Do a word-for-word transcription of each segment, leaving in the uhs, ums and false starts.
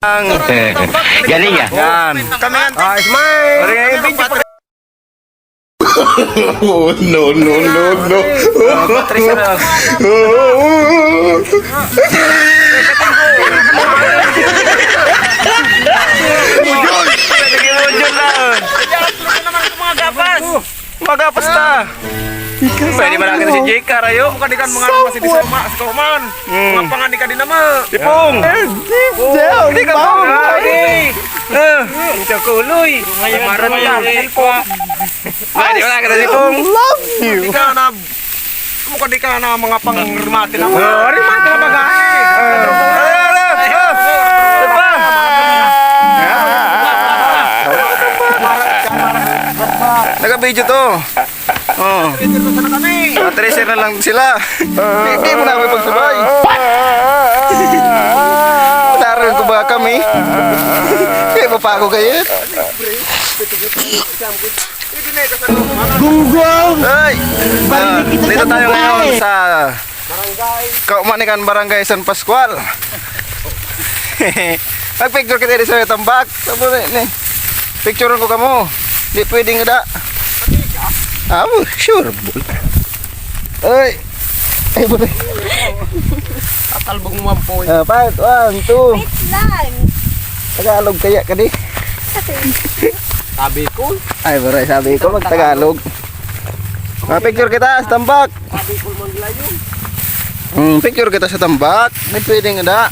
Galing ya. Yan. Kami nga. Ah, smile. Ori nga yung video pa. Oh, no, no, no, no. Ah, Patricia na. Bujol. Lagi bujol na. Magapas ta. Pwede man akin si J K, rayo. Bukan di kan mga masih di sama, si Kauman. Hmm. Mga pangan di ka di nama. Tipong. Hindi ka ba? Ay. Eh, ito kuloy. Ngayon, Tipong. Ay, di wala ka na, Tipong. Love you. Di ka na, mukha di ka na mga pangrimate na. Oh, rimate na bagay. Eh. Naka-video to. Oh. Mga treasure na lang sila. Di, di mo na ako ipagsubay. Naroon ko ba kami? Kaya ba pa ako kayo? Gunggong! Ay! Ah, dito tayo ngayon sa Kaumanikan, Barangay San Pascual. Magpicture kita di sa tambak. Sabi ni, picture ko kamo. Di pwedeng ada. Ah, sure. Ay. Ay, pare. Tatalbog mo, mampoy. Ah, fight, one, two. Wait lang. Tagalog kaya ka di? Sabi ko. Ay, pare, sabi ko magtagalog. Ah, picture kita sa tambak. Hmm, picture kita sa tambak. May pwedeng ada.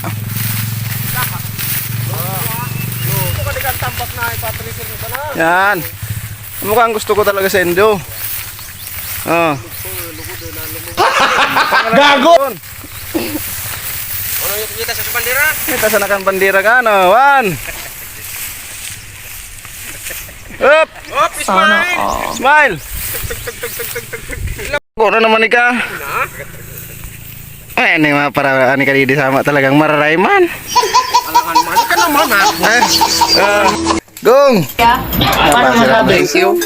Yan. Mukhang gusto ko talaga sa Indo. Ah. Gago! Ano yung kita sa bandera? Kita sa nakan bandera ka, no? One. Up! Up, smile! Smile! Kung ano naman ika? Ay, ano yung mga para, ano ka di sama talagang mararayman? Alangan man ka naman, ha? Eh, ah, Gong! Paano masabi? Thank you.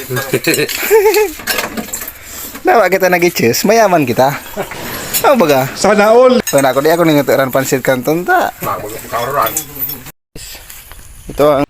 Dawa kita nag-i-cheers, mayaman kita. Ano baga? Sana all. Wala ko, di ako ninguturan pansit kanton ta. Ito ang